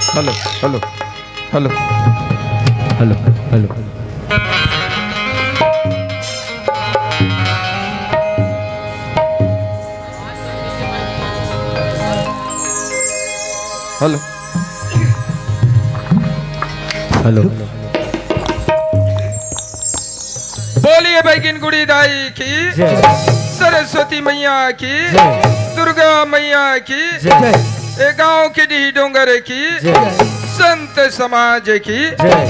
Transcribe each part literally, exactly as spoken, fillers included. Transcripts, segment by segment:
Hello, hello, hello, hello, hello. Hello. Hello. बोलिए बैगिन गुड़ी दाई की, जय। सरस्वती मैया की, जय। दुर्गा मैया की, जय। ए गांव के डीह डोंगर की, जय। संत समाज की। जय।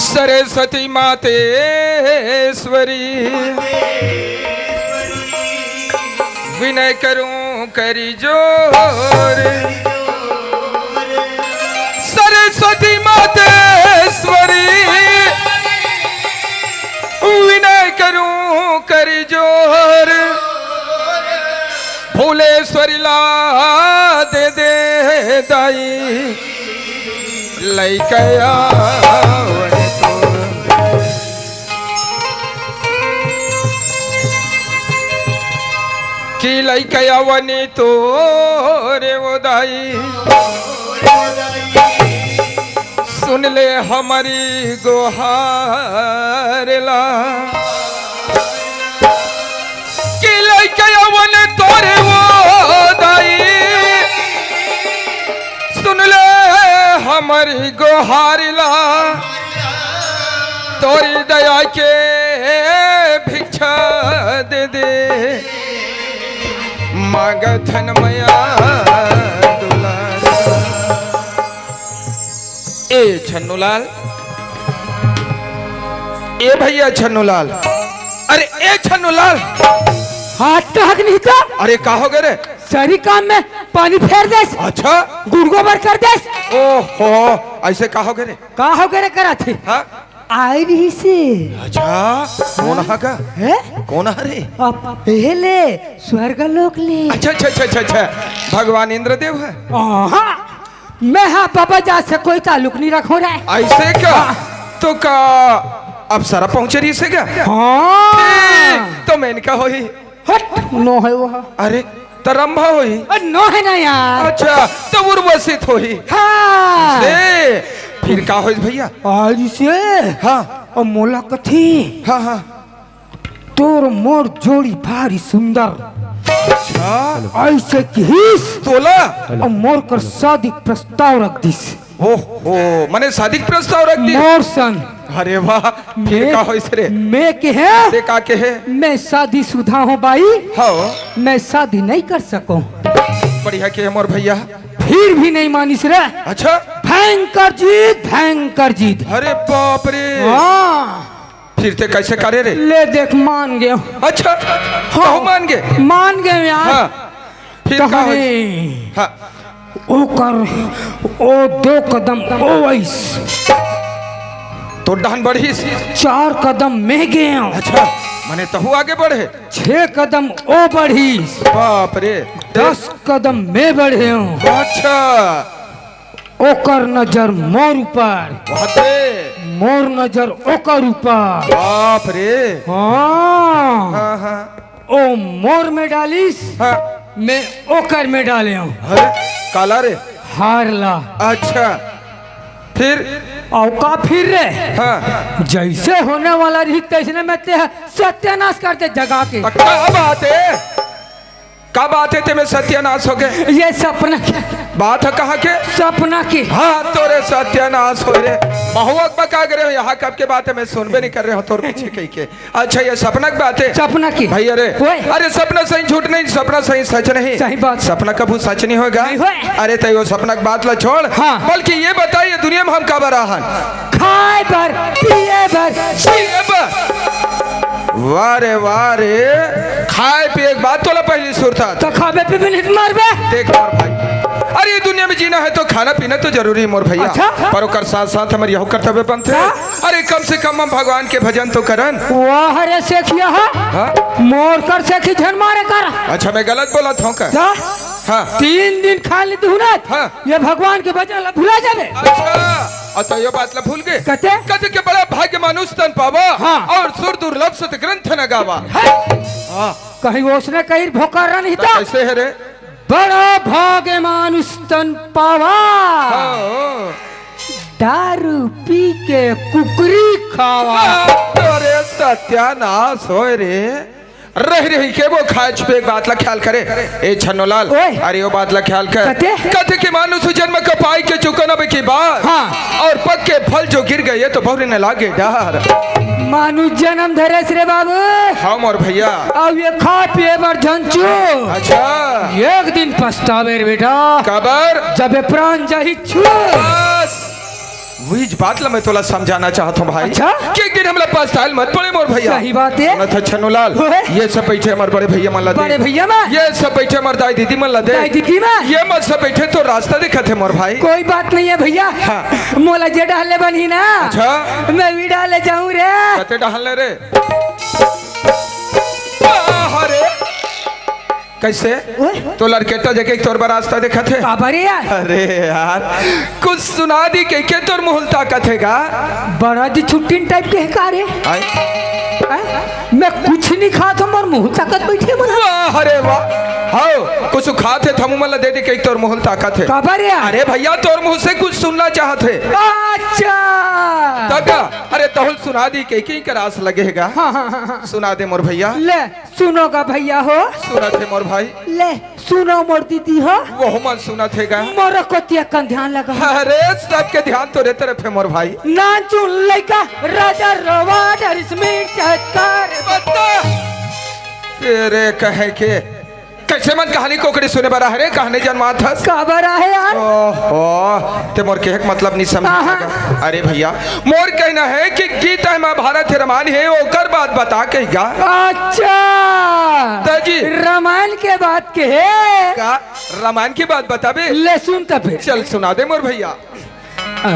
सरस्वती मातेश्वरी, विनय करूं करी जोर। सरस्वती मातेश्वरी, विनय करूं करी जोर। फूलेश्वरी ला दे दे दाई, लइका आवन तो। कि लइका आवन तो रे वो दाई, सुन ले हमरी गोहार ला। कि लइका आवन तो रे वो दाई, सुन ले हमरी गोहार ला। तोरी दया के भिक्षा दे दे, मांगथन मया दुलार। ए छन्नूलाल, ए भैया छन्नूलाल, अरे ए छन्नूलाल। हाथ टहक नहीं तो। अरे का हो गे रे? सरी काम में पानी फेर देस। अच्छा। गुड़ गोबर कर देस। ओहो, ऐसे का हो गे रे? का हो गे रे करा थे? हाँ? आय रहिसे। अच्छा, कोन हा का? हैं? कोन हा रे? अब पहले स्वर्ग लोक ले। अच्छा, अच्छा, अच्छा, अच्छा, अच्छा। भगवान इंद्रदेव हे? हाँ, मैं हा बाबा जा से कोई ताल्लुक नहीं रखो रे। ऐसे का? हाँ। तो का अप्सरा पहुंचे रहिसे का? हाँ। ए, तो मेनका होही। हट, नो हे वो। अरे, त रंभा होही। अरे, नो हे ना यार। अच्छा, त उर्वशी तो होही। हाँ। ले, फिर का होइस भैया? आय रहिसे। हाँ। अउ मोला कथे। हाँ, हाँ। तोर मोर जोड़ी भारी सुंदर। अच्छा। ऐसे किहिस। तोला? अउ मोर कर शादी प्रस्ताव रख दिस। ओहो, मने शादी के प्रस्ताव रख दिस? मोर संग। अरे वाह, फिर मैं, का होइस रे? मैं केहेंव? ते का केहे? मैं शादीशुदा हूँ बाई। हाँ। मैं शादी नहीं कर सकूँ। बढ़िया केहे मोर भैया। फिर भी नहीं मानिस रे। अच्छा। भयंकर जिद, भयंकर जिद। अरे बाप रे। हाँ। फिर ते कैसे करे रे? ले देख, मान गेंव। अच्छा, हाँ। कहूँ मान गे? मान गेंव यार। हाँ। फिर का होइस? हाँ। ओकर ओ दो कदम ओ आइस। तोर डहन बढ़िस। चार कदम मैं गेंव। अच्छा, मने तहूँ आगे बढ़े। छह कदम ओ बढ़िस। बाप रे। दस कदम मैं बढ़ेंव। अच्छा। ओकर नजर मोर ऊपर। बाप रे। मोर नजर ओकर ऊपर। बाप रे। हाँ। हाँ, हाँ। ओ मोर में डालिस, हाँ। मैं ओकर में डालेंव। अरे, काला रे? हार ला। अच्छा, फिर? अउ का फिर रे? हाँ। जैसे होने वाला रही, तैसने में ते सत्यानाश कर दे जगा के। त का बात हे? का बात हे, तेमे सत्यानाश हो गे? ये सपना के। बात हे कहाँ के? सपना के। हाँ, तोरे सत्यानाश होय रे। महूँ अकबका गे रेहेंव, यहाँ कब के बात हे, मैं सुनबे नहीं कर रहे हूँ तोर पीछे कहि के। अच्छा, ये सपना की बात हे? सपना की। भैया रे, ओए। अरे सपना सही झूठ नहीं, सपना सही सच नहीं। सही बात। सपना कभू सच नहीं होय गा। नहीं होय। अरे त वो सपना की बात ला छोड़। हाँ। बल्कि ये बता, ये दुनिया में हम काबर आए हन? खाए बर, पिए बर, जिए बर। वाह रे, वाह रे। खाए पिए के बाद तोला पहली सुरता। त खाबे पीबे नहीं त मरबे। देख मोर भाई, अरे ये दुनिया में जीना हे तो खाना पीना तो जरूरी हे मोर भैया। अच्छा। पर ओकर साथ साथ हमर यहू कर्तव्य बनथे। हाँ। अरे कम से कम हम भगवान के भजन तो करन। वाह रे सेखिया हा। हाँ? मोर कर सेखी झन मारे कर। अच्छा, मैं गलत बोलत हूँ का? हाँ। हाँ। तीन दिन खा ले तू ना। हाँ। ये भगवान के भजन ला भुला जाबे। अच्छा, अउ त ये बात ला भूल गे? कते? कते के बड़ा भाग्य मानुष तन पावा। हाँ। अउ सुर दूर तब सत ग्रंथ न गावा। हाँ। कहीं ओसने कहीं भोकर नहीं त। कैसे हे रे? बड़ा भाग मानुष तन पावा। हाँ। दारू पी के कुकरी खावा। अरे सत्यानाश होय रे। रहि रहि के वो खाए छुपे एक बात ला ख्याल करे। ए छन्नूलाल, ओए। अरे वो बात ला ख्याल कर। कथे? कथे कि मानुष जन्म का पाई के चुकनब की बात। हाँ। और पक्के फल जो गिर गए तो बहुरे न लागे डर। मानुष जन्म धरेस रे बाबू। हाँ मोर भैया। अब ये खा पिए बर झन छू। अच्छा। एक दिन पछतावे रे बेटा। काबर? जब ये प्राण जाही छू। बस। वही बात ला मैं तोला समझाना चाहत हूँ भाई। अच्छा? कि एक दिन हमला पछताए ल मत पड़े मोर भैया। सही बात हे। सुनत हे छन्नूलाल, ओए। ये सब बैठे हमर बड़े भैया मन ला दे। बड़े भैया मन? ये सब बैठे हमर दाई दीदी मन ला दे। दाई दीदी मन? ये मन सब बैठे तो रास्ता दिखत हे मोर भाई। कोई बात नहीं हे भैया। हाँ। मोला जे डहले बनही ना। अच्छा। मैं वही डहले जाहूँ रे। कते डहले रे? अरे। कैसे? ओए। तो लड़केटा जगह तोर बर रास्ता देखत हे? काबर यार? अरे यार, कुछ सुना दी कहिके तोर मुँह ल ताकत हे गा? बड़ा जी छुट्टी टाइप के हे का रे? आय। आय? मैं कुछ नहीं खात हूँ, मोर मुँह ल ताकत बैठे मन। वाह रे वाह। हाँ, कुछ खात हे त हमू मन ला दे दी कहिके तोर मुँह ल ताकत हे। काबर यार? अरे भैया, तोर मुँह से कुछ सुनना चाहत हे। अच्छा। तब का? अरे तहूँ ल सुना दी कहिके करास लगे हे गा। हाँ, हाँ, हाँ, हाँ। सुना दे मोर भैया। ले। सुनो गा भैया हो। सुनत हे मोर भाई। ले, सुनो मोर दीदी हो। वहू मन सुनत हे गा। मोर कोती अकन ध्यान लगा। अरे, सबके ध्यान तोरे तरफ हे मोर भाई। नानचुन लइका राजा रवा डरिस मिर्च चटकार। बता। तेरे कहे के। कैसे मन कहानी कोकड़ी सुने बर आहे रे, कहानी जनमात हस? काबर आहे यार? ओहो, ते मोर कहे के मतलब नहीं समझ आहा। सका। अरे भैया, मोर कहना हे कि गीता हे, महाभारत हे, रामायण हे, ओकर बात बता कही गा। अच्छा। त जी। रामायण के बात के हे। का रामायण के बात बताबे? ले सुन त फिर। चल सुना दे मोर भैया। आ।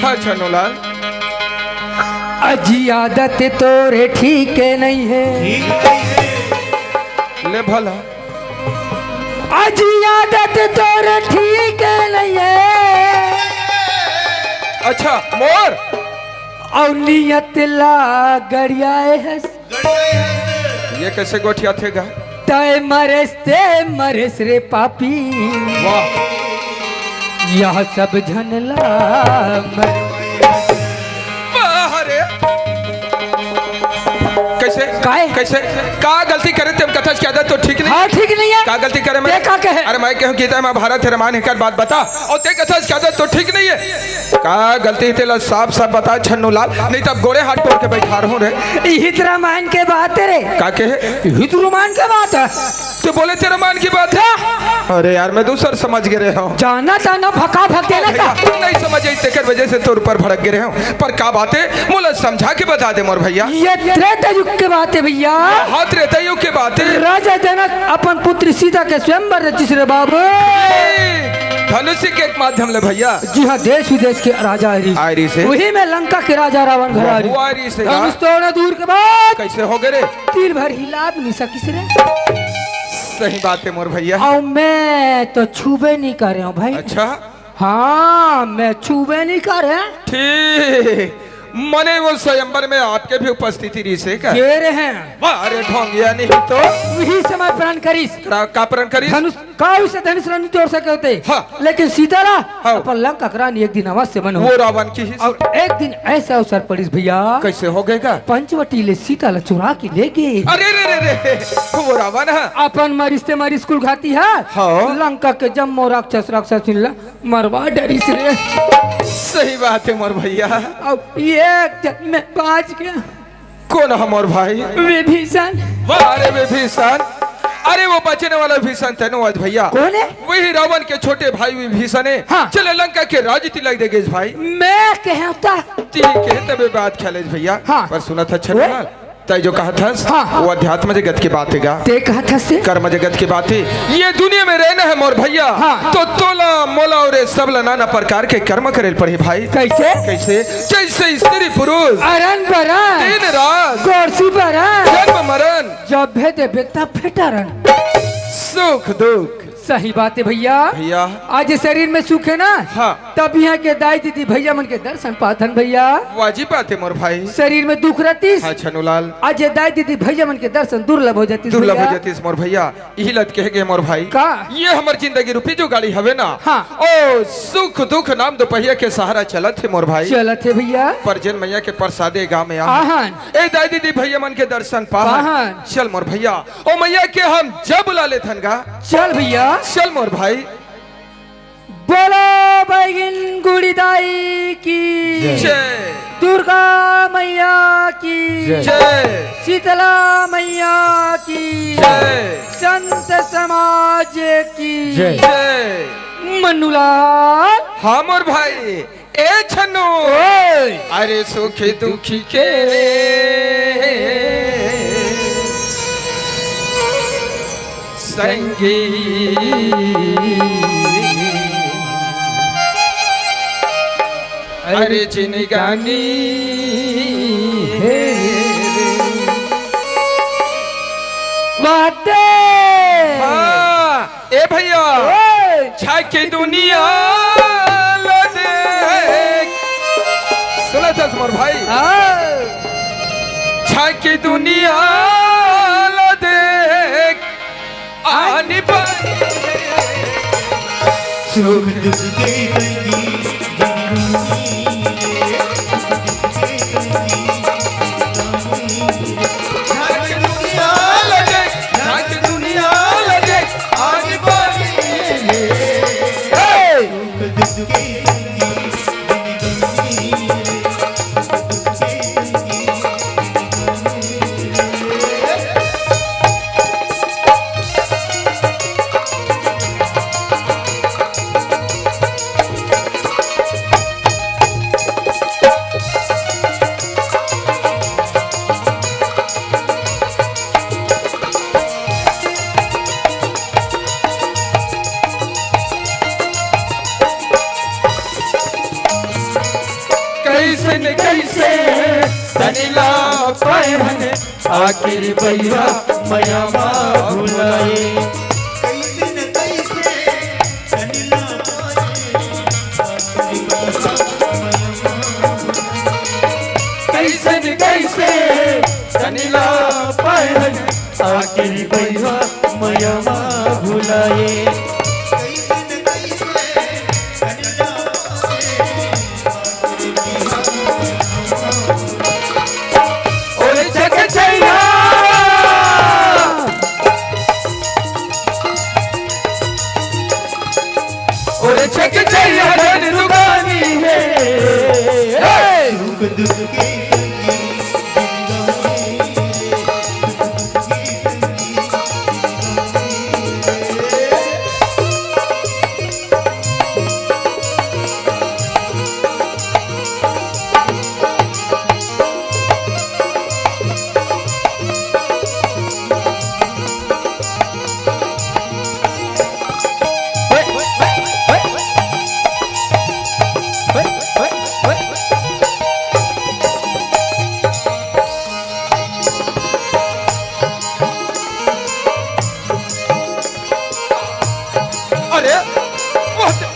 हाँ छन्नूलाल। अजी आदत तोरे ठीक नहीं हे। ले भला। अजी आदत तोर ठीक नहीं हे। अच्छा, मोर? अउ नियत ला गड़ियाए हस। ये कैसे गोठियाथे गा? तय मरेस, ते मरेस रे पापी। वाह। यह सब झन ला मर- वाह रे। कैसे? काय? कैसे? का गलती करे ते कथस कि आदत तो ठीक नहीं? हाँ, ठीक नहीं हे। का गलती करे मैं? ते का कहे? अरे मैं कहूँ गीता हे, महाभारत हे, रामायण हे, एकर बात बता। अउ ते कथस कि आदत तो ठीक नहीं हे। का गलती हे तेला साफ साफ बता छन्नूलाल, नहीं त अब गोड़े हाथ तोड़ के बैठा रहूँ रे। इही त रामायण के बात हे रे। का कहे? इही त रामायण के बात हे। ते बोले ते रामायण के बात हे? अरे यार, मैं दूसर समझ गे रहेंव। जाना ताना भका भक देना का? भैया, नहीं समझ आई, तेकर वजह से तोर ऊपर भड़क गे रहेंव। पर का बात हे, मोला समझा के बता दे मोर भैया। ये त्रेता युग के बात हे भैया। हाँ, त्रेता युग के बात हे। राजा जनक अपन पुत्री सीता के स्वयंवर रचिस रे बाबू। ए, धनुष के माध्यम ले भैया। जी हाँ, देश विदेश के राजा आए रिहिस। आए रिहिस हे। उही में लंका के राजा रावण घलो आए रिहिस। वहू आए रिहिस हे का? धनुष तोड़ना दूर के बात। कैसे हो गे रे? तीर भर हिला भी नहीं सकिस रे। सही बात हे मोर भैया। अउ मैं तो छूबे नहीं करेंव भाई। अच्छा। हाँ, मैं छूबे नहीं करेंव। ठीक, मने वो स्वयंवर में आपके भी उपस्थिति रिहिस हे का? गे रहेंव। वाह रे ढोंगिया नहीं तो। उही समय प्रण करिस। का, का प्रण करिस? धनुष, काहू से धनुष ला नहीं तोड़ सके होते। हाँ। लेकिन सीता ला हाँ। अपन लंका के रानी एक दिन अवश्य बनहूँ। वो रावण किहिस। अउ एक दिन ऐसे अवसर पड़िस भैया। कैसे हो गे गा? पंचवटी ले सीता ला चुरा के ले गे। अरे रे रे रे, वो रावण हे। अपन मरिस ते मरिस कुल घाती हे। हाँ। लंका के जम्मो राक्षस राक्षसिन ला मरवा डरिस रे। सही बात हे मोर भैया। अउ एक झन में बाँच गे। कोन हे मोर भाई? विभीषण। वाह रे विभीषण। अरे वो बचने वाला विभीषण तैं नोहस भैया। कोन हे? वही रावण के छोटे भाई विभीषण हे। हाँ। चले लंका के राज तिलक दे गे भाई। मैं कहता। ठीक हे तबे बात खेलेस भैया। हाँ। पर सुनत हस छन्नूलाल। तैं जो कहत हस, हाँ। वो अध्यात्म जगत के बात हे गा। ते कहत हस से? कर्म जगत के बात हे। ये दुनिया में रहना हे मोर भैया, हाँ। तो तोला, मोला अउ रे सबला नाना प्रकार के कर्म करे ल पड़ही भाई। कैसे? कैसे? जैसे स्त्री पुरुष। अरन बरन। दिन रात। गोरसी बरन। जन्म मरण। जब भेदे बेता फेटारन। सुख दुख। सही बात हे भैया। भैया। आज शरीर में सुख हे ना, हाँ। तब इहाँ के दाई दीदी भैया मन के दर्शन पाथन भैया। वाजिब बात हे मोर भाई। शरीर में दुख रतिस, हाँ छनुलाल। आज दाई दीदी भैया मन के दर्शन दुर्लभ हो जातिस दुर्लभ हो भैया। जातिस मोर भैया। इही लत कहे गे मोर भाई। का? ये हमर जिंदगी रूपी जो गाड़ी हवे ना, हाँ। ओ सुख दुख नाम दुपहिया के सहारा चलत हे मोर भाई। चलत हे भैया। पर जेन मैया के प्रसादे गाँव में आ। आहन। ए दाई दीदी भैया मन के दर्शन पाहन। पाहन। चल मोर भैया, ओ मैया के हम जब बुला लेथन गा। चल भैया। चल मोर भाई। बोलो बैगिन गुड़ी दाई की जय। जय। दुर्गा मैया की जय। जय। शीतला मैया की जय। संत समाज की जय। जय। मन्नूलाल। हाँ मोर भाई। ए छन्नू। ओए। अरे सुखी दुखी के संगी। अरे जिनगानी हे। बातें। हाँ। ए भैया, ओए! छाके दुनिया ल देख। सुनत हस मोर भाई? हाँ। छाके दुनिया ल देख। आनी बानी सुख दुख के संगी। कैसे न कैसे तनिला पाए हन, आखिर भैया मया मा भुलाए। कैसे न कैसे तनिला पाए हन, आखिर भैया मया मा भुलाए। ओरे छक छैया, ओरे छक छैया धन दुकानी हे। हे! सुख दुख के संगी। अरे, वो दे-,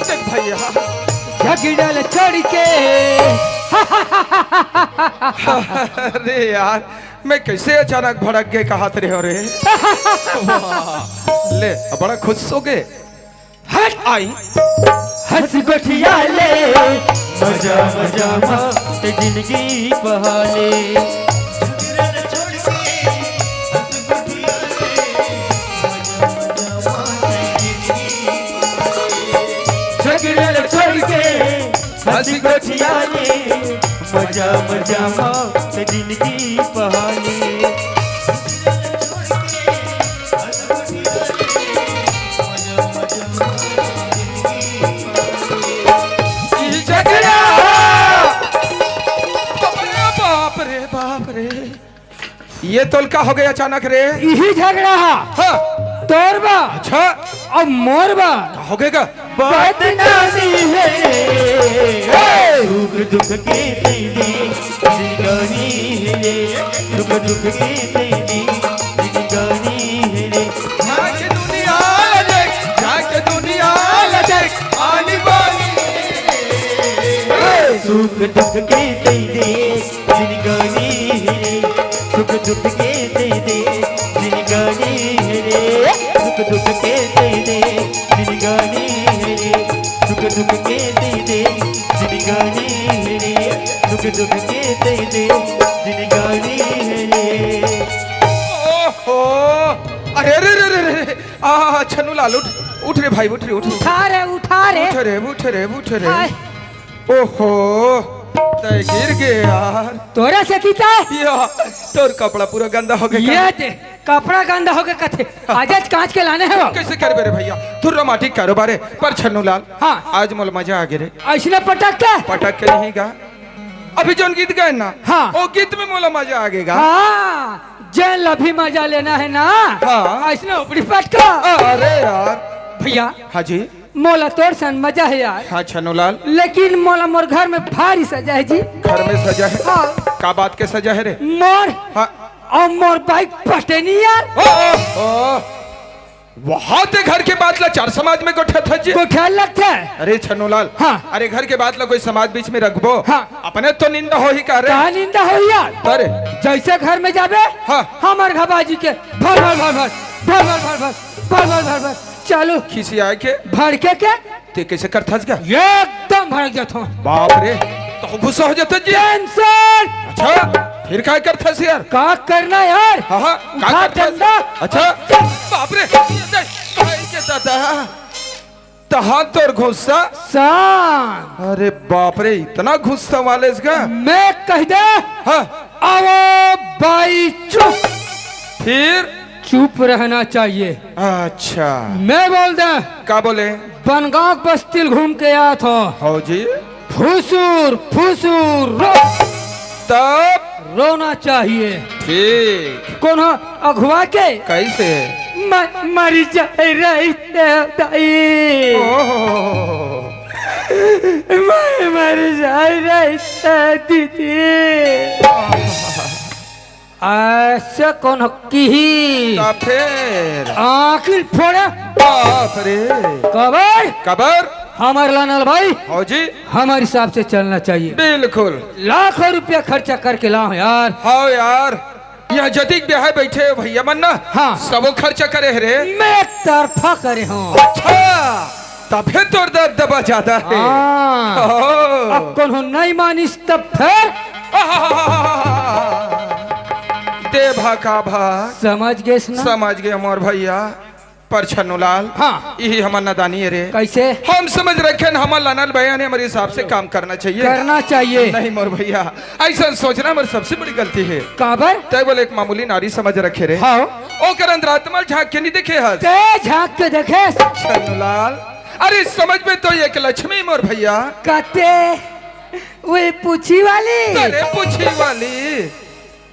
देख भैया। झगड़ा ल छोड़ के। अरे यार, मैं कैसे अचानक भड़क के कहत रहे हो रे? वाह, ले, बड़ा खुश हो गए। हट। आई। हंस गोठिया ले, मजा मजा मा ते जिंदगी बहा ले। झगड़ा छोड़ के हंस गोठिया ले, मजा मजा मा ते जिंदगी बहा ले। ई झगड़ा। बाप रे, बाप रे, बाप रे। ये तोल का हो गया अचानक रे? इही झगड़ा हा। हाँ। तोर बा। अच्छा। अउ मोर बा। का हो गया का? बदनामी हे। हे। सुख दुख के तेरी जिंदगानी हे। सुख दुख के तेरी जिंदगानी हे। आज दुनिया ले जिनगानी है रे, सुख दुख के दे दे। जिनगानी है रे, सुख दुख के दे दे। जिनगानी है रे, सुख दुख के दे दे। जिनगानी है रे, सुख दुख के दे दे। जिनगानी है रे। ओहो, अरे, अरे, अरे, अरे, अरे, आ, छन्नू लाल, उठ, उठ रे भाई, उठ रे, उठ रे। उठा रे, उठा रे। उठ रे, उठ रे, उठ रे। हाय। ओहो, तै गिर गे यार। तोरे सेती तै? या, तोर कपड़ा पूरा गंदा हो गे ये का? दे, कपड़ा गंदा हो गे कथे। आज आज कांच के लाने हे वो। कैसे करबे रे भैया? धुर्रा माटी के कारोबार हे, पर छन्नू लाल, हाँ। आज मोला मजा आ गे रे। अइसने पटक के? पटक के नहीं गा। अभी जोन गीत गाए ना, हाँ। वो गीत में मोला मजा आ गे गा। हाँ, जेन ला भी मजा लेना हे ना, हाँ। अइसने उपड़ी पटका। अरे यार। भैया। हाँ जी। मोला तोर सन मजा हे यार। हाँ छन्नू लाल। लेकिन मोला मोर घर में भारी सजा हे जी। घर में सजा हे? हाँ। का बात के सजा हे रे? मोर हाँ। अउ मोर बाइक पटे नहीं यार। ओ, ओ, ओ। वहाँ ते घर के बात ला चार समाज में गोठियाथस जी। गोठियाय लगथे। अरे छन्नू लाल। हाँ। अरे घर के बात ला कोई समाज बीच में रखबो? हाँ। अपने तो निंदा होही का रे? का निंदा होही यार? अरे। जइसे घर में जाबे, हाँ। हमर घबाजी के भर, भर, भर, भर, भर, भर, भर, भर, भर, भर, भर, भर, चालू। खिसियाए के? भड़के के? ते कैसे करथस गा? एकदम भड़क जाथों। बाप रे, तो गुस्सा हो जाता जी। टेंशन। अच्छा, फिर का करथस यार? का करना यार? हाँ, हाँ, का उठा करथस? डंडा। अच्छा, बाप रे, ये देख, भाई के दादा। तहाँ तोर गुस्सा? शांत। अरे बाप रे, इतना गुस्सा वाले इसका? मैं कह दे। हाँ। आवो बाई चुप। फिर? चुप रहना चाहिए। अच्छा। मैं बोल दे। का बोले? बनगांव बस्ती घूम के आथों। हो जी। फुसुर, फुसुर, रो। तब? रोना चाहिए। ठीक। कोनो अघवा के? कैसे? म-, मरी जाए रही ते दाई। ओहो। मैं मरी जाए रही ते दीदी। अइसे कोनो किही? त फेर? आँखी फोड़े। बाप रे। काबर? काबर? हमर लानल भाई। हो जी। हमर हिसाब से चलना चाहिए। बिल्कुल। लाखों रुपया खर्चा करके लाव यार। हाँ यार, यहाँ जतिक बिहाय बइठे हे भैया मन ना, हाँ। सबो खर्चा करे हे रे। मैं एक तरफा करे हों। अच्छा, तभे तोर दबदबा जादा हे। हाँ। ओहो। अब कोनो नहीं मानिस तब फेर? आहा। दे भा का भा। समझ गेस ना? समझ गे मोर भैया। पर छन्नू लाल, हाँ। इही हमर नादानी हे रे। कैसे? हम समझ रखे हन, हमर लानल भैया ने हमर हिसाब से काम करना चाहिए। करना चाहिए। नहीं मोर भैया, अइसन सोचना हमर सबसे बड़ी गलती हे। काबर? तैं बोले एक मामूली नारी समझ रखे रे। हाँ। ओकर अंतरात्मा ल झांक के नहीं देखे हस। तैं झांक के देखे। छन्नू लाल, अरे समझ में तो एक लक्ष्मी मोर भैया। कते? वही पूछी वाली। अरे पूछी वाली।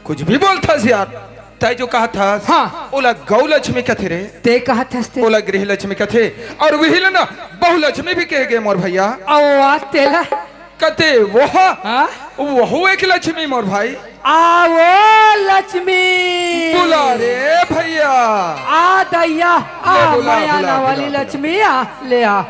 कुछ भी बोलथस यार। तैं जो कहथस, हाँ। ओला गौ लक्ष्मी कथे रे। तैं कहथस ते। ओला गृह लक्ष्मी कथे। अउ वही ला ना बहु लक्ष्मी भी कहे गे मोर भैया। अउ आ तेला। कते वो हा? हाँ? वहू एक लक्ष्मी मोर भाई। आ वो लक्ष्मी। बुला रे भैया। आ दैया, आ ले बुला, मयाना बुला, वाली बुला, बुला। लक्ष्मी, आ, ले आ।